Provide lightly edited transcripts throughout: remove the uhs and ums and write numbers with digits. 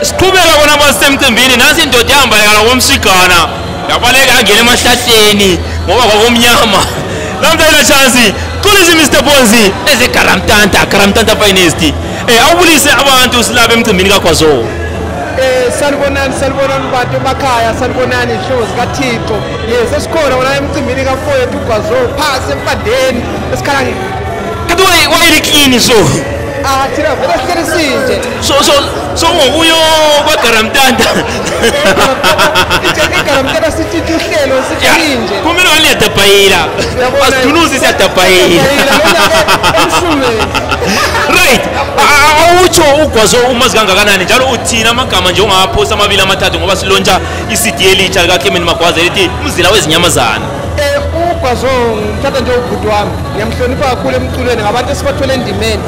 Siqhubeka kona basemcimbini nansi indoda yahamba ngomshigana yabaleka yangena emahlahleni ngoba kwakumnyama. Namhlanje chance kulisi Mr Ponzi eze Garamtanta, Garamtanta finest. Awubulise abantu silapha emcimbini kaGwazo. Salibonani, salibonani bantu emakhaya, salibonani ihlozi kaThixo. Yes, esikhona wona emcimbini kaFoyethu uGwazo phasi empandeni esikhala nge. Kanti wayeli clean so. Ah, thina vele sihleli sinje. So ngokuyo kwaGaramtanta. IGaramtanta sitshintshe uhlelo sitshintshe. Kumele waliyadabhayila. Asidunuzi siyadabhayila. Right. Awutsho uGwazo umazi kangakanani njalo uthina amagama nje ungawaphosa amabili amathathu ngoba silontsha i-CD elitsha likaClement Magwaza elithi Umzila Wezinyamazana. uGwazo ngithatha nje ubhuti wami, ngiyamhlonipha kakhulu emculweni ngabantu esibathole endimeni,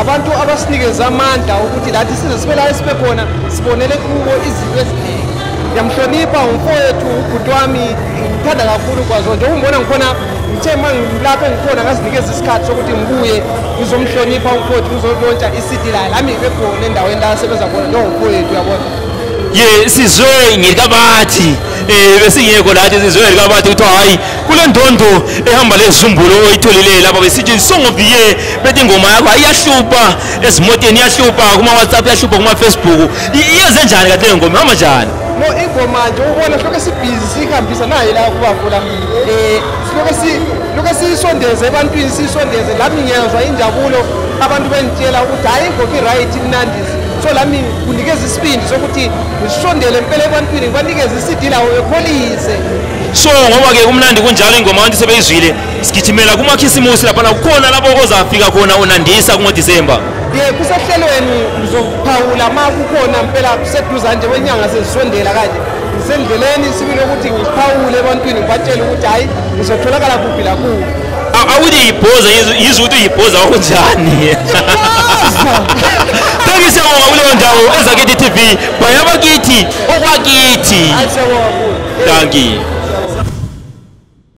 abantu abasinikeza amandla ukuthi lathi size sibe la esibe khona, sibonele kubo izinto eziningi. Ngiyamhlonipha umfowethu, ubhuti wami, ngithanda kakhulu uGwazo nje ungibona ngikhona, ngithe uma ngilapho engikhona ngazinikeza isikhathi sokuthi ngibuye ngizomhlonipha umfowethu, ngizolontsha i-CD la lami ngibe khona endaweni la asebenza khona njengomfowethu, uyabona. Ye sizwe ngilikabathi besingekho lathi sizwe likabathi kuthiwa hayi kule ndondo ehamba lezumbulo oyitholile lapha besithi song of the year, bethi ingoma yakho iyahlupha ezimoteni, iyahlupha kuma WhatsApp, iyahlupha kuma Facebook. Iyenze njani kahle le ngoma, ihamba njani? No, ingoma nje ubona hloko sibhizi sihambisa naye la kubafula, hloko siyisondeze ebantwini, siyisondeze lami ngiyazwa injabulo abantu bengitshela ukuthi hayi ingoma i-right imnandi. So lami kunikeza isibindi sokuthi ngisondele impela ebantwini ngibanikeze i-CD lawo ekholise. So ngoba ke kumnandi kunjalo ingoma abantu sebeyizwile, sigijimela kumakhisimusi lapha kukhona lapho ozafika khona unandisa kungoDisemba. Ye kusehlelweni ngizophawula ma kukhona impela kuseduze nje kwenyanga sezisondela kanje, ngisendleleni sibili ukuthi ngiphawule ebantwini ngibatshele ukuthi hayi ngizotholakala kuphi la kuphi. Awuthi yibhoza yizwe ukuthi uyibhoza okunjani. Thank you siyabonga kuleyo ndawo ezakithi TV, bayabakithi okwakithi. Hayi siyabonga kakhulu. Thank you.